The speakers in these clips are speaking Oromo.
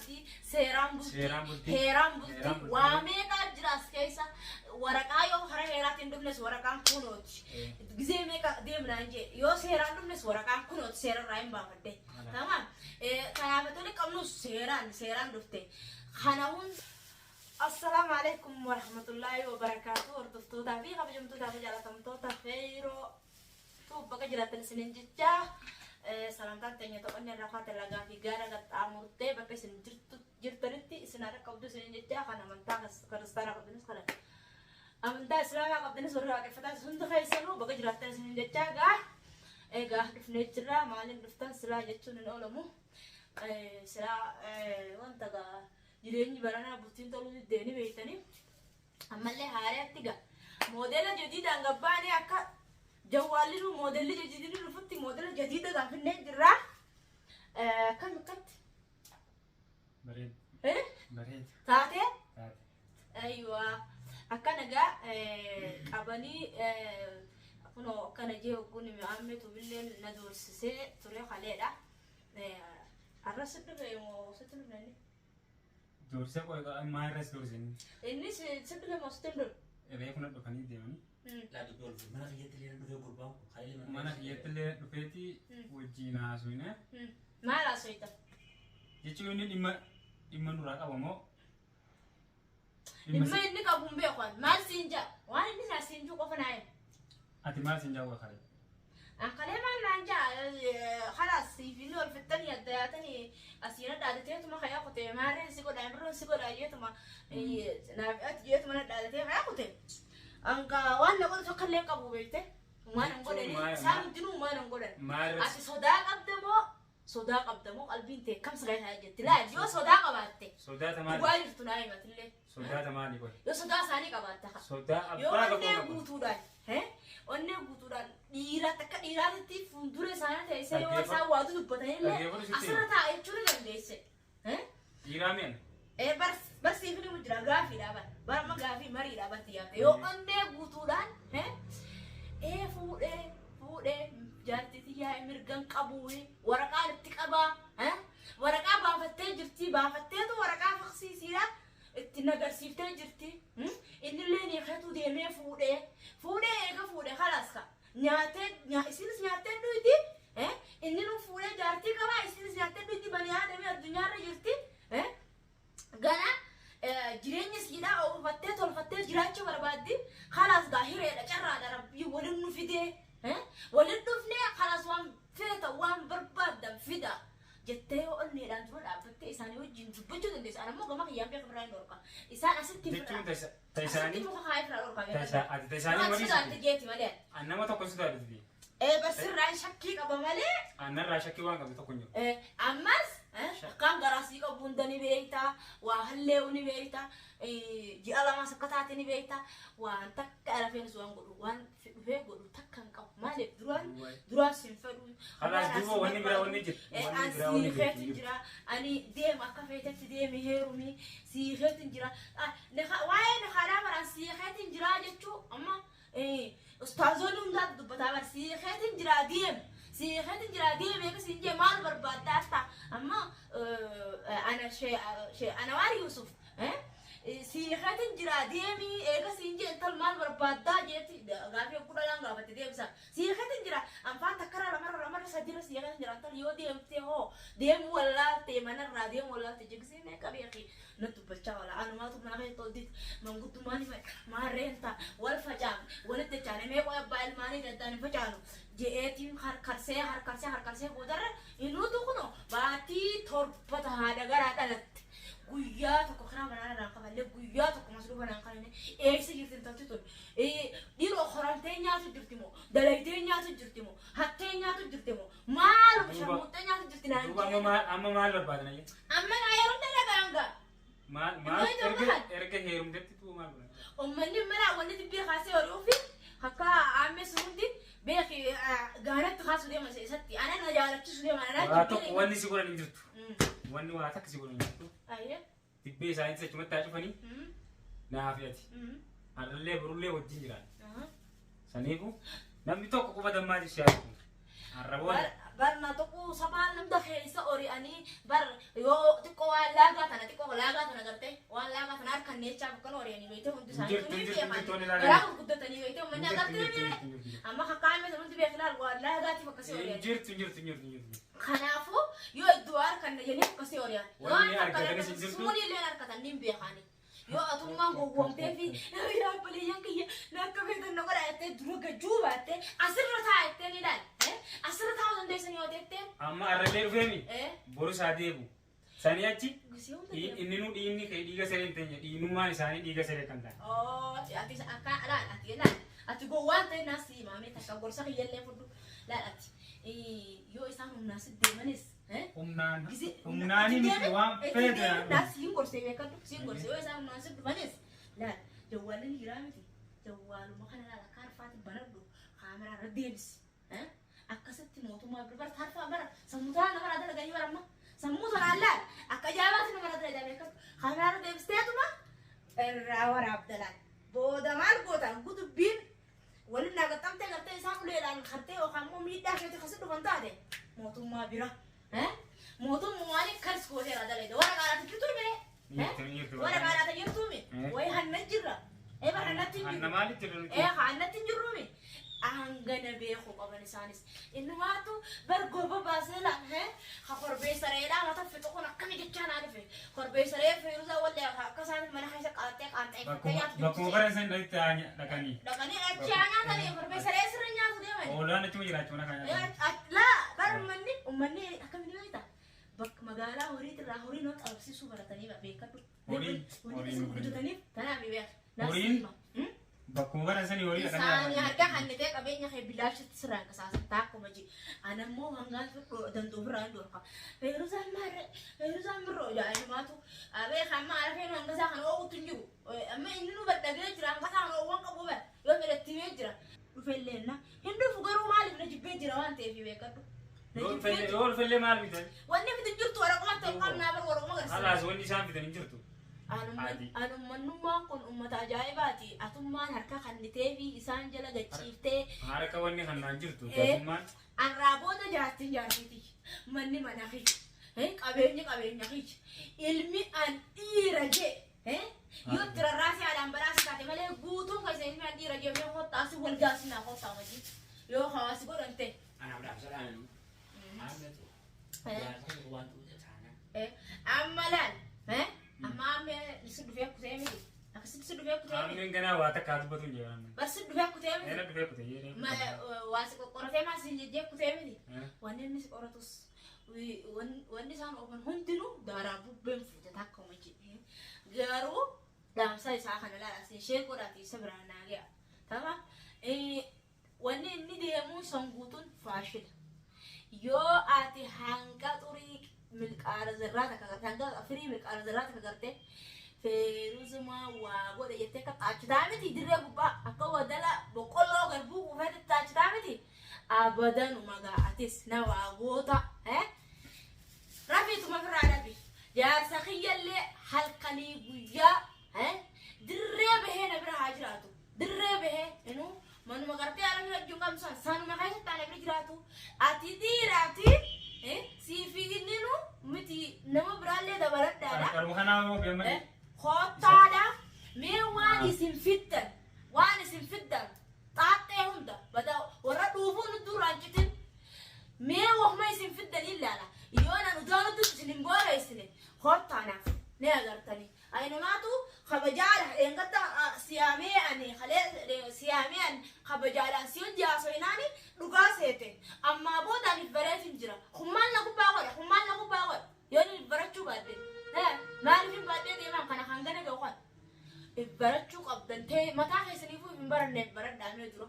qabdi, seeraan bulti, Seeraan bulti, heeraan bulti, heeraan bulti. Waa meeqaa jira as keessa. Waraqaa yoo karaa heeraatiin dhufnes waraqaan kunooti. Gizee meeqa deemnaan jee yoo seeraan dhufnes waraqaan kunooti seerarraa hin baafadhe. Tamaam. Kanaaf tole qabnus seeraan seeraan dhufte. Kana hunda. Assalaamu alaikum warahmatullaahi wabarakaatu hordoftootaa fi kabajamtootaa fi jaalatamtoota feeroo tu bakka jiraattan isinin jecha salantaan teenya to'annee irraa kaate lagaa fi gaara qaxxaamurtee bakka isin jirtu jirtanitti isin haadha qabdu isinin jecha kan amantaa kiristaanaa qabdanis kan amantaa islaamaa qabdanis warri waaqeffataa hundi keessanuu bakka jiraattan isinin jecha egaa egaa dhufnee jirra. Maaliin dhuftan silaa jechuun hin oolamu. Silaa wanta gaa jireenyi baranaa bultiin toluu diddee ni beektanii. Ammallee haaraatti gaa moodela jadiidaan gabbaanee akka jawwaalli nu moodelli jadiidni dhufutti moodela jadiida gaafinnee jirra. Akkam akkatti? Bareeda. Eh? Bareeda. Taatee? Taate. Aywa. Akkana gaa qabanii kunoo akkana jee hogguun mi'aamme tubilleen na doorsisee ture kaleedha. Arra si dhufe moo sitti dhufne inni? Doorsisee qoy maal irras doorsise inni? Inni si dhufe moo sitti hin dhufne? Reefu na dhufanii deemanii. Laa dubbii ol fuudhe. Mana kiyyatti illee dhufee gurbaan kun kalee Mana kiyyatti illee dhufeeti wajjin haasofne. Maal haasofta? Jechuun inni dhimma dhimma nurraa qaba moo? Dhimma inni qabu hin beeku ani. Maal siin jaa? Waan inni naa siin jiru qofa naa himi. Ati maal siin jaawwa kalee? An kalee maal naan jaa? Kalaas siif inni ol fixxanii adda yaatanii asiin dhaadateetuma kayaa kute maarreen si godha birroon si godha jeetuma naaf ati jeetuma na dhaadatee kayaa kute. Anka waan na godhu tokko illee hin qabu beekte. Waan hin godhani isaan hundinuu waan hin godhan. Maal Ati sodaa qabda moo sodaa qabda moo qalbiin tee kam sirraa isaa jetti laa yoo sodaa qabaatte Sodaata maali? dhugaa jirtu naa himatillee. Sodaata maali qoy? Yoo sodaa isaanii qabaatte haa. Sodaa Yoo abbaa onnee qabu. guutuudhaan onnee guutuudhaan dhiira takka dhiiraatitti fuuldura isaanii teessee yoo Dhaggeeffadhu. isaan waatu dubbatanillee Dhaggeeffadhu sitti asirra taa'a jechuu ni dandeesse. Dhiiraa mi'an. Barsiifni mu jira gaafiidha bar. Bar amma gaafii mariidha barti yaafte. Yoo onnee guutuudhaan fuudhee fuudhee jaartii tiyyaa mirgan qabu waraqaan itti qabaa waraqaa baafattee jirti baafatteetu waraqaa faqsiisiidha itti nagarsiiftee jirti. Innillee niikeetu deemee fuudhee fuudhee eega fuudhee kalaas ka nyaatee isinis nyaattee duyti inni nu fuudhee jaartii qabaa isinis nyaattee duyti banii aadamii addunyaarra jirti. Gana jireenya siidhaa oofattee tolfattee jiraachuu barbaaddi. Kalaas gaa hireedha carraadha rabbii walin nu fidee walin dhufnee kalaas waan feeta waan barbaaddan fida jettee yoo onneedhaan dura dhaabbattee isaanii wajjin dubbachuu dandeessu. Ani ammoo gama kiyyaan beeka biraan dhorka. Isaan asitti Jechuun firraa ta asitti isaanii muka kaayee firraa dhorka ta beeka. isa ati ta isaanii Ati walii sodaatti sitti. jeeti malee. An nama tokko sodaatu. Barsirraan shakkii qaba malee. Annarraa shakkii waan qabdu tokko hin jiru. Ammas akkaan garaasii qabu hunda ni beekta, waa hallee'u ni beekta, ji'a lamaas akka taate ni beekta. Waan takka rafeenis waan godhu waan dhufee godhu takka hin qabu. Maaliif duraan duraan sin fedhu. Kalaas duuba wanni biraa wanni jiru. Wanni An biraa wanni jiru. siiqeetu jira. Ani deema akka feetetti deemi heerumi siiqeetu jira. Waa'ee nakaadhaa baraan siiqeetu jira jechuu amma ustaazonni hundaatu dubbataa bar siiqeetiin jira deem siiqeetiin jira deem eega siin jee maal barbaadda hatta amma ana shee Anawaar Yuusuf siiqeetiin jira deemii eega siin jee intal maal barbaaddaa jeetti gaafii kudha laan gaafatte deebisa siiqeetiin jira anfaan takkarra lamarra lamarra sadiirra siiqeetiin jira intal yoo deemtee hoo deemuu wallaalte manarraa deemuu wallaalte jigsii meeqa beeki na dubbachaa oola. Anumaatu mana keessatti ol dide. Manguddummaan hima maarreen ta'a wal facaafne walitti dachaane mee qoy abbaa ilmaanii daddaan hin facaanu je'eetiin harkarsee harkarsee harkarsee boodarra inuutu kuno baatii 7 ta haadha garaa dhalatte. Guyyaa tokko karaa manaa irraan kafallee guyyaa tokko masruufa naan kafalle eessa jirti intalti tun? Dhiiroo horamtee nyaatu jirti moo dalaydee nyaatu jirti moo hattee nyaatu jirti moo maaluma sharmuuxxee nyaatu jirti naan Duuba amma jedhe. maal amma maal barbaadan ayya? Amma naa yeroo dalagaan gaa. Maal maal Iddoo erga maal? erga heerumtetti tuu maal godhan? Uummanni mana wanni dubbii kaasee ooluufi akka aammee sun hundi beeki gaanatti kaasuu deema isatti. Ana na jaalachiisu deema. Ana Waa tokko wanni si godhan hin jirtu. Wanni waa takka si godhan hin jirtu. Ayyee. Dibbee isaaniitis achumatti haa cufanii naa fi ati. Har'allee borullee wajjin jiraan. Saniifuu namni tokko quba dammaa si haa tuqu. Har'a booda. Bar na tuquu sabaan hunda keessa ori'anii bar yoo xiqqoo waan Waan laagaa tana xiqqoo laagaa tana gartee waan laagaa tana harkan neechaaf akkana ori'anii beekte hundi isaanii Jirtu, tuni jirtu, beekan. jirtu, tole laagaa. Garaa gurguddatanii beekte uummanni Jirtu, agartee jirtu, ni jirtu, jirtu. amma kakkaa'ame hundi beek laal waan laagaatiif akkasii ori'anii. Jirtu, jirtu, jirtu, jirtu. Kanaafuu yoo iddoo harkan jedhanii akkasii ori'an. Wanni argatanis hin jirtu. Sumuun illee harkatan ni beekani. Yoo atummaan gowwoomtee fi yaa obboleeyyan kiyya na akka beektan na godha jettee dura gajjuu baattee asirra taa'a jettee ni ilaali. Asirra taa'uu dandeessan yoo jettee Amma arrallee dhufeemi. Boru isaa deebu. Sanii achi gisee hunda deemu. inni nu dhiigni kee dhiiga saree hin teenye dhiignummaan isaanii dhiiga saree kan ta'e. Oo, ati akka laal ati laal ati gowwaan ta'e naas himame takka gorsa kiyyallee fudhu laal ati yoo isaan humnaa si deemanis Humnaan humnaanii miti waan feete. Naas siin gorsee beekadhu siin gorsee yoo isaan humnaan si dhufanis laal jawwaalli ni jiraa miti jawwaaluma kana laal akka harfaatti banadhu kaameraa irra deebisi akkasitti mootummaa bira bara harfaa bara sammuu tanaan nama irraa dalaganii bara amma sammuu tanaan laal akka ajaa'ibaatti nama irraa dalagaa beekadhu kaameraa irra deebisteetuma irraa waraabda laal booda maal goota gudubbiin waliin naagaxxamtee gartee isaan uleedhaan kartee yookaan immoo miidhaa isheetti kasi dhufan taate mootummaa bira mootummaan akkas gooteera dalagde waraqaadhaan jirtu mire Jirtu, jirtu. waraqaadhaan jirtu mi wayi hanna jirra ee bara hannatti hin Hanna jiru maalitti jirra nuti? ee hannatti hin jirru mi hangana beeku qaban isaanis innumaatu bar goba baasee la ha korbeessa reedhaa mata fixu kun akkami jechaa naa dhufe korbeessa ree feeruzaa wallee akka isaan mana keessa qaaxxee qaanxee Bakkuma bara isaan dhaqanii dhaqanii. dhaqanii achi haa nyaatanii korbeessa ree sirra nyaatu deemani. Oolaan achuma jiraachuu mana kan nyaatan. Laa bara uummanni uummanni akkamiin beekta bakka magaalaa horii irraa horii nama qabsiisuu baratanii beekadhu. Horii- Horii horiin keessa guddataniif tanaaf beeka. Horiin? Bakkuma bara isaan horii dhaqanii Isaanii nyaatan. harka kannitee qabeenya kee bilaashitti sirraan qisaasan taakuma ji. Ana immoo hangaan danda'u birraa hin dhorka. Feeruzaan maarree feeruzaan birroo jaa'imaatu beeka amma arafeen hanga isaa kana oowwutu hin jiru. Amma inni nu badhagee jira hanga isaa kana oowwan qabu bara yoo fedhatti himee jira. Dhufellee hin dhufu garuu maaliif na jibbee jira waan ta'eef beekadhu. Na Yoo jibbee dhufellee jira. yoo dhufellee maal bitan? Wanni fitu jirtu waraqumatti ol qabnaa bar waraquma garsiisa. Halaas wanni isaan fitan hin jirtu. Adi. Anummanummaan kun uummata ajaa'ibaati. Atummaan harka kannitee fi isaan jala gachiiftee Harka wanni kannaan jirtu. Gatummaan arraa booda jaartiin jaartiiti. Manni mana kiyya. Qabeenyi qabeenya kiyya. Ilmi an dhiira jee. Yoo itti rarraasee haadhaan badhaasa taate malee guutuun kan isin ilmi an dhiira jee mee kottaa si wal gaasinaa kottaa wajjin. Yoo hawaasi godhan ta'e. Anaaf dhaamsa dhaamanu. Haammetu. Jaarsa waan tuute taana. Amma laal. Amma amma si dhufee kutee miti. Akkasitti si dhufee kutee miti. Haameen ganaa waa takka haa dubbatu hin jedhan. Bar si dhufee kutee miti. Eena dhufee kute jedhee. Waa si qoqqoratee maa si jejjee kutee miti. Wanni inni si qoratus wanni isaan oofan hundinuu daaraa bubbeen fuute takkuma jedhe. Garuu dhaamsa isaa kana laala ishee godhaati isa biraan naa ga'a. Tama wanni inni deemuun san guutuun faashina. Yoo ati hanga xurii milqaara zarraa takka garte hanga firii milqaara zarraa takka garte feeruzumaa waa godhe jettee akka xaachitaa miti dirree gubbaa akka wadala boqqolloo garbuu kuufetti xaachitaa miti abadanuma gaa atis na waa goota rafiituma firraa dhabi jaarsa kiyyallee halkanii guyyaa dirree bahee na bira haa jiraatu dirree bahee inuu manuma gartee alami wajjin qabsan sanuma keessatti ana bira jiraatu ati dhiiraati siifi inninu miti nama biraallee dabaladhaadha. Qarqaruma kanaa moo beemani? Kottaadha mee waan isin fiddan waan isin fiddan xaaxxee hunda bada warra dhuufuun nutti duraan citin mee wahuma isin fiddan ilaala yoo nan udaa nutti isin hin booreessine kottaanaaf ni agartanii ayinumaatu kabajaadha eengadda siyaamee ani kalee siyaamee ani kabajaadhaan si hojii haasoyinaani dhugaa seete ammaa booda ani bareetin jira hummaan na gubbaa godha hummaan na gubbaa godha yoo ni barachuu baadde maaliif hin baadhee deemaan kana hangana ga'u kan barachuu qabdan ta'e mataa keessaniifuu hin baranneef baradhaa mee dura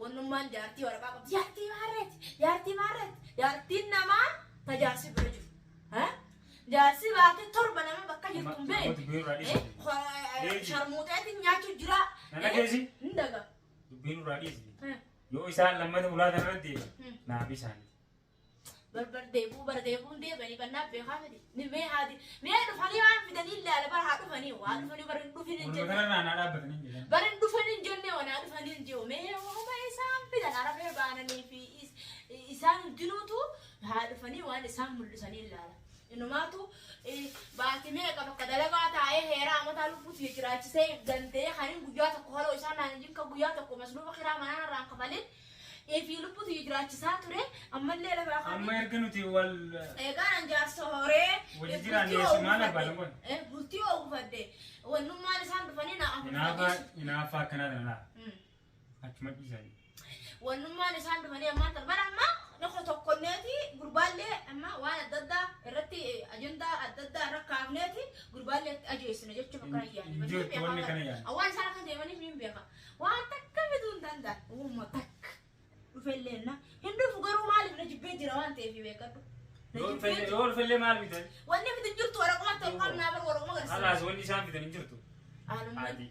wannummaan jaartii waraqaa qabdi jaartii maarreeti jaartii maarreeti jaartiin namaa tajaarsi bira jiru jaarsi baatee torba nama bakka jirtu hin Namoota dubbiin irraa beekne dhiisi. sharmuuxeetiin nyaachuu jira Nana keessi hin daga dubbiin irraa dhiisi. Yoo isaan lammata ulaa kanarra deeman naaf isaanii. Barbar deebuu bara deebuun deebanii bannaaf beekaa miti ni mee haati mee dhufanii waan fidanii ilaala bara haa dhufanii waa dhufanii bara hin dhufin hin Waluma jenne kanarraa naa dhaabbatanii hin jedhan. bara hin dhufin hin jenne wanaa dhufanii hin jiru mee wahuma isaan fidan arafee baananii fi isaan hundinuutu haa dhufanii waan isaan mul'isanii ilaala. Inumaatu baatii meeqa bakka dalagaa taa'ee heeraa amataa lubbuutu jiraachisee danda'ee kan guyyaa tokko haloo isaan naan jinka guyyaa tokko masluufa kiraa manaa irraan kafalin fi lubbuutu jiraachisaa ture ammallee lafaa kan. Amma erga nuti wal Eegaan an jaarsa horee. Wajji jiraanne maal barbaadan kun? Bultii oogufadde wannummaan isaan dhufanii na Hinaafa hinaafa akkanaa kana laa. Achuma dhiisanii. Wannummaan isaan dhufanii ammaan tan bara amma nako tokkonneeti gurbaallee amma waan adda addaa irratti ajandaa adda addaa irra kaafneeti gurbaallee ajeessine jechuuf akkana yaani. Jirtu wanni kana yaani. Waan isaan akka deemaniif hin beeka. Waan takka fiduu hin danda'an. Uumma takka dhufellee hin dhufu garuu maaliif na jibbee jira waan ta'eef beekadhu. Yoo dhufellee maal fidan? Wanni fidu jirtu waraqumatti ol qabnaa bar waraquma garsiisa. Halaas wanni isaan fidan hin jirtu.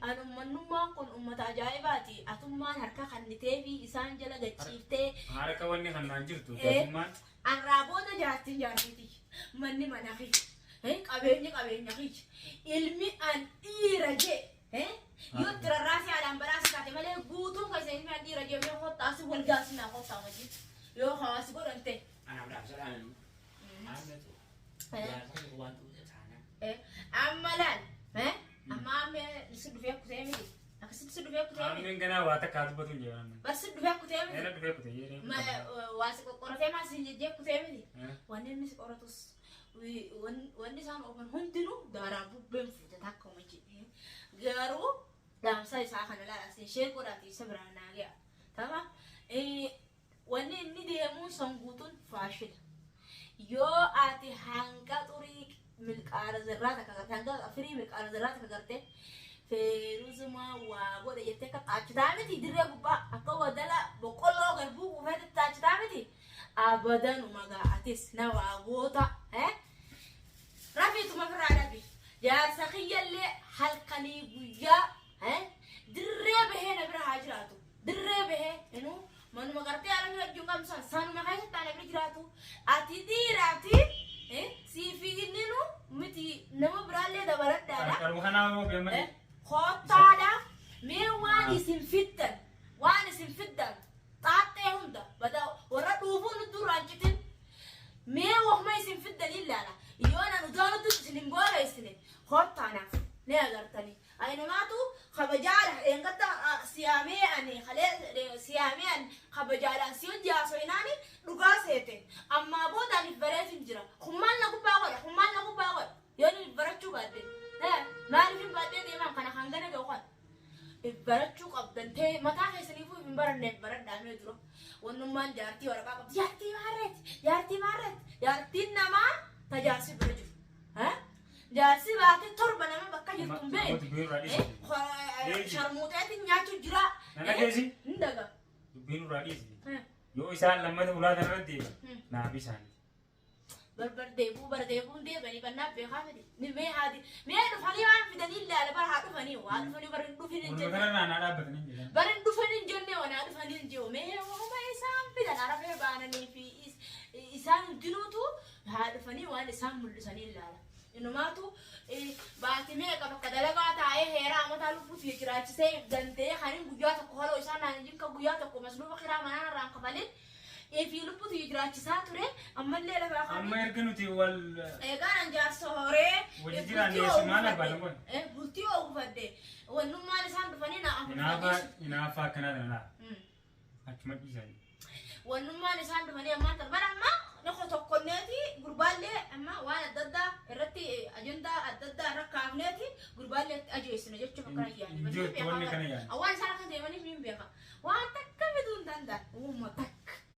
Anummanummaan kun uummata ajaa'ibaati. Atummaan harka kannitee fi isaan jala gachiiftee. Harka wanni kannaan jirtu. Atummaan. Arraa booda jaartiin jaartiiti. Manni mana kiyya. Qabeenyi qabeenya kiyya. Ilmi an dhiira jee. Yoo itti rarraasee haadhaan badhaasa taate malee guutuun keessa ilmi an dhiira jee mee kottaasi wal gaasinaa kottaa wajjin. Yoo hawaasi godhan ta'e. Anaaf dhaamsa dhaamnu. Aammetu. Jaarsa waan tuute taanaan. Amma laal. Amma ammee si dhufee kutee miti. Akkasitti si dhufee kutee miti. Ammeen ganaa waa takka haa dubbatu hin jedhan. Bar si dhufee kutee miti. Eena dhufee kutee jedhee. Waa si qoqqoratee maa si jejjee kutee miti. Wanni inni si qoratus wanni isaan oofan hundinuu daaraa bubbeen fuute takka uma jedhee. Garuu dhaamsa isaa kana laala ishee godhaati isa biraan naa ga'a. Tama wanni inni deemuun son guutuun faashina. Yoo ati hanga xurii milqaara zarraa takka garte hanga firii milqaara zarraa takka garte feeruzuma waa godhe jettee akka xaachitaa miti dirree gubbaa akka wadala boqqolloo garbuu kuufetti xaachitaa miti abadanuma gaa atis na waa goota rafiituma firraa dhabi jaarsa kiyyallee halkanii guyyaa dirree bahee na bira haa jiraatu dirree bahee inuu manuma gartee alamii wajjin qabsan sanuma keessatti ana bira jiraatu ati dhiiraati siifi inninu miti nama biraallee dabaladhaadha. Qarqaruma kanaa moo beemani? Kottaadha mee waan isin fiddan xaaxxee hunda bada warra dhuufuun duraan citin mee wahuma isin fiddan ilaala yoo nan udaa nutti isin hin booreessine kottaanaaf ni agartanii. Aynumaatu kabajaadha eengadda siyaamee ani kalee siyaamee ani kabajaadhaan si hojii haasoyinaani dhugaa seete ammaa booda ani bareetin jira hummaan na gubbaa godha hummaan na gubbaa godha yoo ni barachuu baadde maaliif hin baadhee deemaan kana hangana ga'u kan barachuu qabdan ta'e mataa keessaniifuu hin baranneef baradhaamee dura wannummaan jaartii waraqaa qabdi jaartii maarreeti jaartii maarreeti jaartiin namaa tajaarsi bira jiru. Jaarsi baatee torba nama bakka jirtu hin beekne. Sharmuuxeetiin nyaachuu jira. Nana keessi. Hin daga. Dubbiin irraa dhiisi. Yoo isaan lammata ulaa kanarra deeman naaf isaanii. Barbar deebuu bara deebuun deebanii bannaa beekaa fide. Ni mee haati mee dhufanii waan fidanii ilaala bara haa dhufanii waa dhufanii bara hin dhufin hin Waluma jenne. kanarraa naa dhaabbatanii hin jedhan. Bara hin dhufin hin jenne wanaa dhufanii hin jiru. Mee waanuma isaan fidan arafee baananii fi isaan hundinuutu haa dhufanii waan isaan mul'isanii ilaala. Inumaatu baatii meeqa bakka dalagaa taa'ee heeraa amataa lubbuutu jiraachisee danda'ee kan guyyaa tokko haloo isaan naan jinka guyyaa tokko masluufa kiraa manaa irraan kafalin fi lubbuutu jiraachisaa ture ammallee lafaa kan. Amma erga nuti wal Eegaan an jaarsa horee. Wajji jiraanne maal barbaadan kun? Bultii oogufadde wannummaan isaan dhufanii na Hinaafa hinaafa akkanaa kana laa. Achuma dhiisanii. Wannummaan isaan dhufanii ammaan tan bara amma nako tokkonneeti gurbaallee amma waan adda addaa irratti ajandaa adda addaa irra kaafneeti gurbaallee ajeessine jechuuf akkana yaani. Jirtu wanni kana yaani. Waan isaan akka deemaniif hin beeka. Waan takka fiduu hin danda'an. Uumma takka.